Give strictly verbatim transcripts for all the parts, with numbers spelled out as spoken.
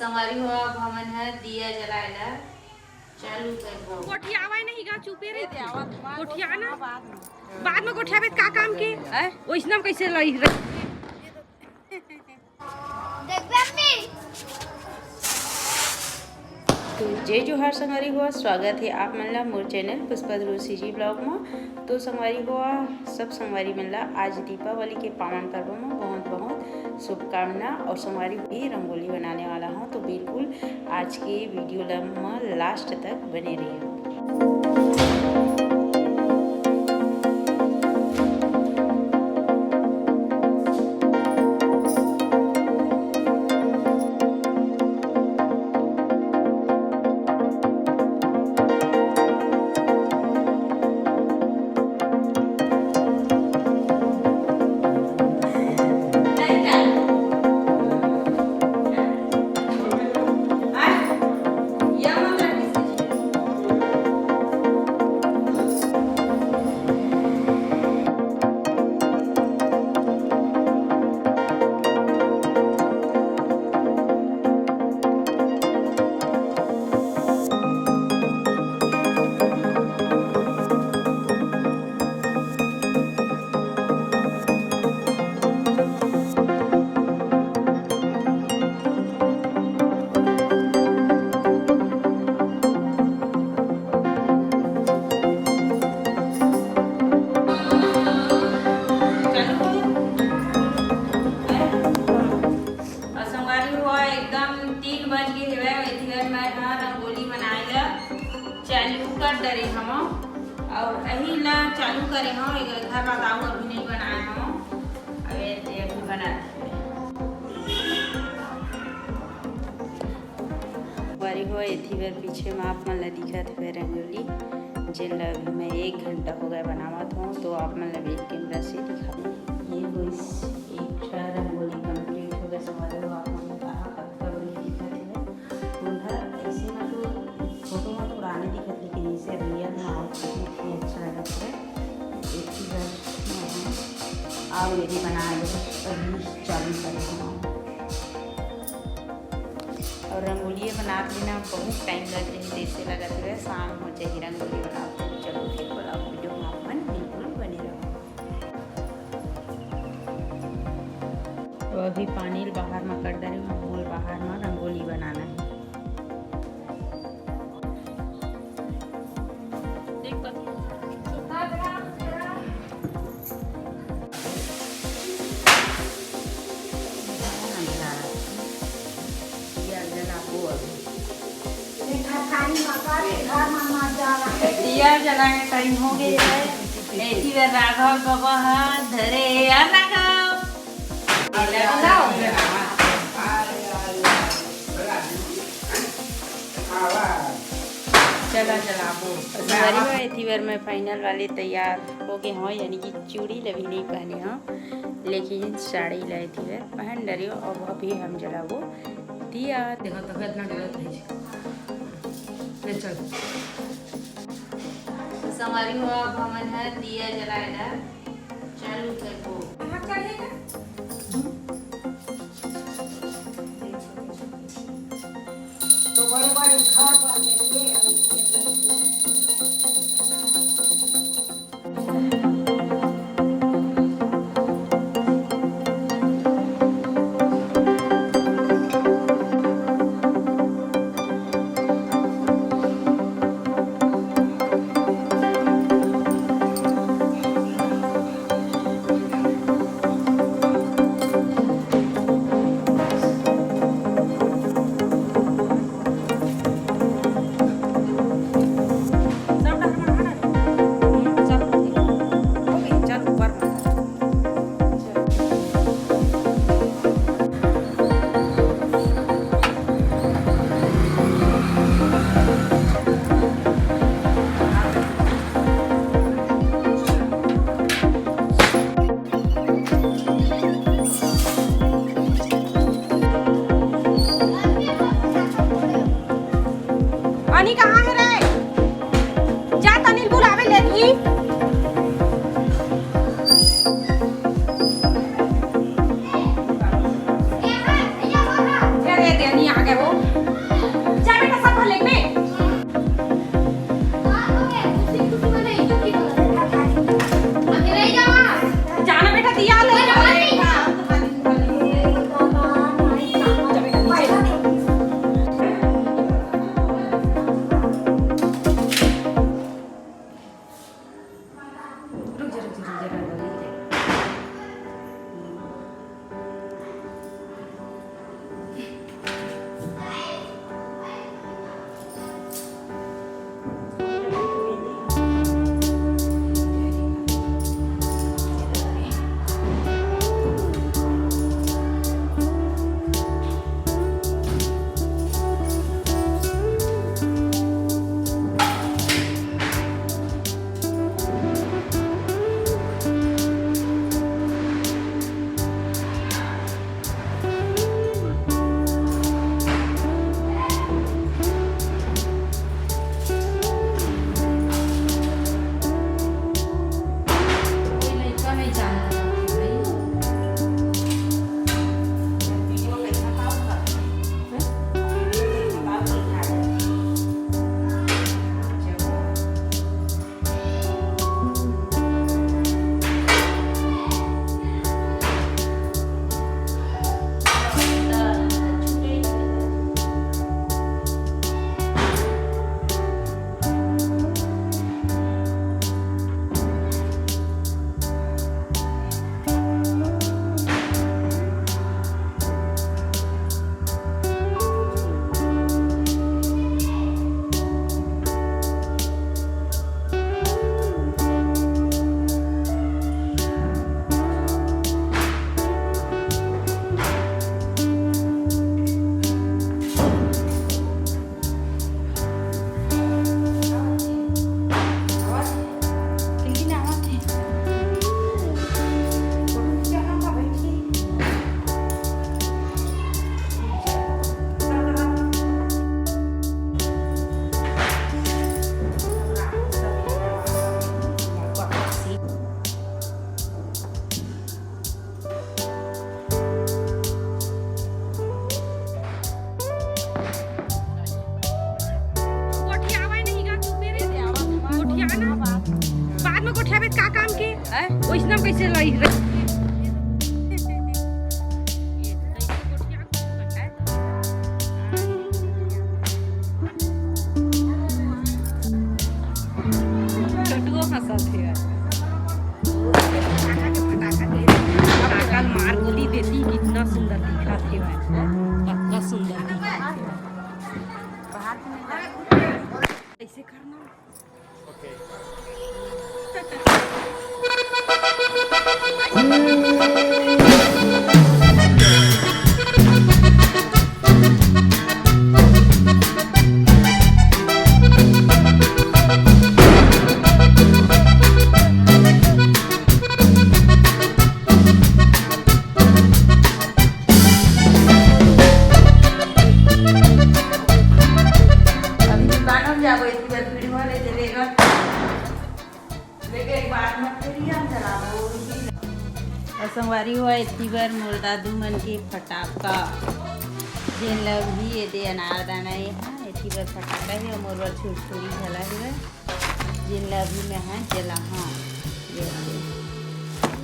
संगवारी हो, अब हमन ह दिया जलाए ला चालू करबो। गोठियावा नहीं गा, चुपे रही। गोठिया ना, बाद में गोठियाबे का काम के? हैं? ओइसना में कैसे लई रह- देखबे अम्मी। तो जय जोहार संगवारी हो, स्वागत है आप मन ला मोर चैनल पुष्पा ध्रुव सीजी ब्लॉग में। तो संगवारी हो, सब संगवारी मन ला आज दीपावली के पावन पर्व में बहुत बहुत शुभकामना। और संगवारी भी रंगोली बनाने वाला हूँ, तो बिल्कुल आज के वीडियो ला म लास्ट तक बने रहियो। अउ संगवारी हो, एकदम तीन बज गे हवय, एती बर मैं ह रंगोली बनाए ला चालू कर डरे हवं। अउ अही ला चालू करे हवं, एकर बाद अउ अभी नहीं बनाए हवं। अब ये, ये अभी बना संगवारी हो, एती बर पीछे म आप मन ला दिखत हवय रंगोली, जेन ला अभी मैं एक घंटा हो गए बनावत हूँ, तो आप मन ला बैक कैमरा से दिखाऊँ। ये होइस एक ठा रंगोली complete हो गए संगवारी हो, आप मन ला कहाँ कतका बड़ी दिखत हवय। फूल ह ऐसे म तो फोटो म पुराने दिखत, लेकिन इसे रियल म आवत हे, बहुत ही अच्छा लगत हे। एक ही बार मैं अउ ये भी बना लो, अभी चालू करे हूँ। अउ रंगोली बनात ले ना बहुत टाइम लग जाही, जैसे लगत हे शाम हो जाही रंगोली बनात ले। चलो फिर बोला वीडियो में आप मन बिल्कुल बने रहो। तो अभी पानी ल बाहर म कर डरे हूँ, मोल बाहर म रंगोली बनाना है। दिया जलाए टाइम हो गए है। एती बर राघव बाबा हा धरे यार राघव। चला जलाबो। संगवारी हो, एती बर मैं फाइनल वाले तैयार हो गए हूँ, यानी कि चूड़ी ल भी नहीं पहने हूँ, लेकिन साड़ी ला एती बर पहन डरे हूँ। अब अभी हम जलाबो दिया। देखो तो इतना डरत है। ले चल। संगवारी हो, अब हमन ह दिया जलाए ला चालू करबो। तो बड़े बड़े घर पर अबे का काम के? हैं? वैष्णव कैसे लाई? छोटुओ हंसत हे। फटाका मार गोली देती, कितना सुंदर दिखत हे भाई, कितना सुंदर दिखत हे। ऐसे करना। अभी दुकान में जाबो, इतनी बार भीड़ वाले चलेगा। लेकिन एक बात मत करिए, हम चलाबो। अउ संगवारी हो, एती बर मोर दादू मन के फटाका, जेन ल भी एदे अनारदाना ए हा, एती बर फटाका हे, अउ मोर बर छुरछुरी घला हेवय, जेन ल अभी मैं हा जलाहां। ये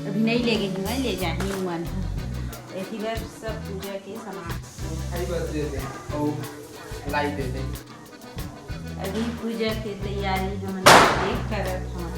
अभी नहीं ले गई हूँ, ले जाही मन हा। एती बर सब पूजा के सामान। खाई बस दे दे, अउ लाई दे दे। अभी पूजा के तैयारी हमन करत हवन।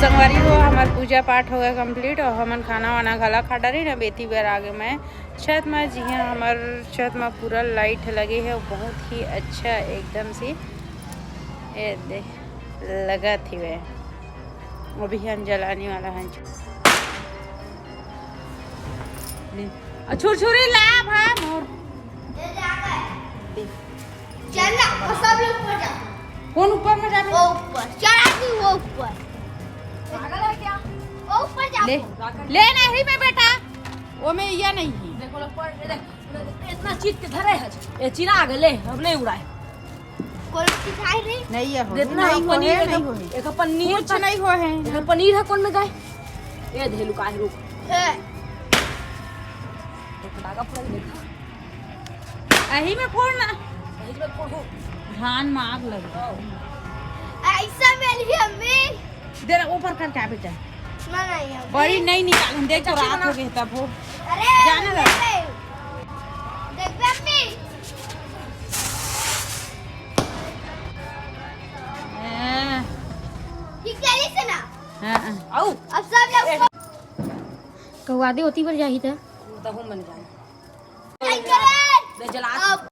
संगवारी हो, हमर पूजा पाठ हो गया complete अउ हमन खाना वाना घला खा डारे ना। बेती बर आगे मैं छत में, जिहां हमर छत में पूरा light लगे हे, बहुत ही अच्छा एकदम से ए दे लगत हिवय। अभी हम जलाने वाला हन। ले। आ, छुरछुरी ला भाई मोर। दे। चल ना, वो सब लोग ऊपर जा। कौन ऊपर में जाबे? वो ऊपर। चल आदमी, वो ऊपर। पागल है क्या? वो ऊपर जा। ले। ले नहीं मैं बेटा। वो में ये नहीं है। देखो लोग पढ़, ये देख। इतना चीज के धरे है। ए, चिरा गेले, अब नहीं उड़ाए। कोन चीज आए रे? नहीं है, हो, देतना नहीं अपन है, पनीर, नहीं हो। एक पनीर कुछ नहीं हो है। एक पनीर है, कौन में गए? ए, धेलू काहे रुक। है। तो लागा पूरा देखा। अही में फोड़ ना। अही में फोड़ हो। धान में आग लग। ऐसा मिल गया अम्मी। दे रे, ऊपर कर क्या बेटा? ना, नहीं, अम्मी। बड़ी नहीं निकाल, हम देख तो रात हो गई तब हो। अरे, जाने दे। देख बे अम्मी। हाँ। ये क्या से ना? हाँ, हाँ। आओ। अब सब लोग कौआ दे होती पर जाही था। तहु मन जाए। नहीं करे। ले जला। अब।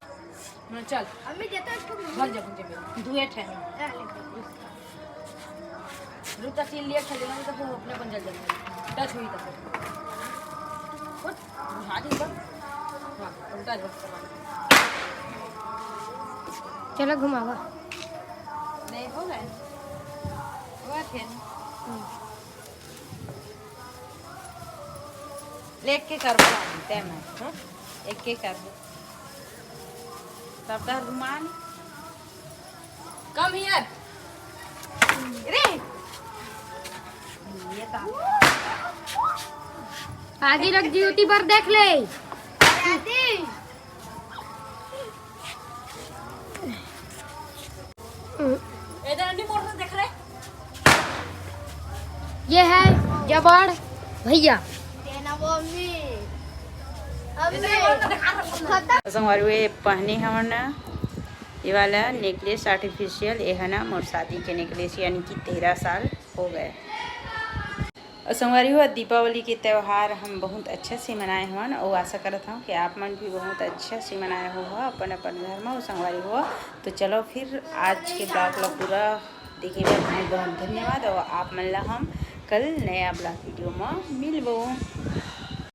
ना, चल। अम्मी, देता इसको। भर जा, भर जा, भर जा। दुए ठे। रुक, तो तीन लिए खेले ना, तो फिर अपने बन जल जाएगा। टच हुई तो। उठ, उठा दे ऊपर। हाँ, उल्टा जा। चलो, घुमावा। नहीं, हो गए। हुआ थे। हम्म। लेके करबो आदमी, तै मैं, हाँ? एक के करबो। तब डर घुमान। Come here। रे। ये ता। आदि रख ड्यूटी पर देख ले। आदि। ये है जबड़ भैया। संगवारी, ये पहने हवन ना, ये वाला नेकलेस आर्टिफिशियल, ये है ना मोर शादी के नेकलेस, यानी कि तेरह साल हो गए। अउ संगवारी हो, दीपावली के त्यौहार हम बहुत अच्छा से मनाए हवन, अउ आशा करत हव कि आप मन भी बहुत अच्छा से मनाए हो अपन अपन घर में। अउ संगवारी हो, तो चलो फिर आज के ब्लॉग ला पूरा देखे बर बहुत बहुत धन्यवाद, अउ आप मन ला हम कल नया ब्लॉग वीडियो में मिलबो।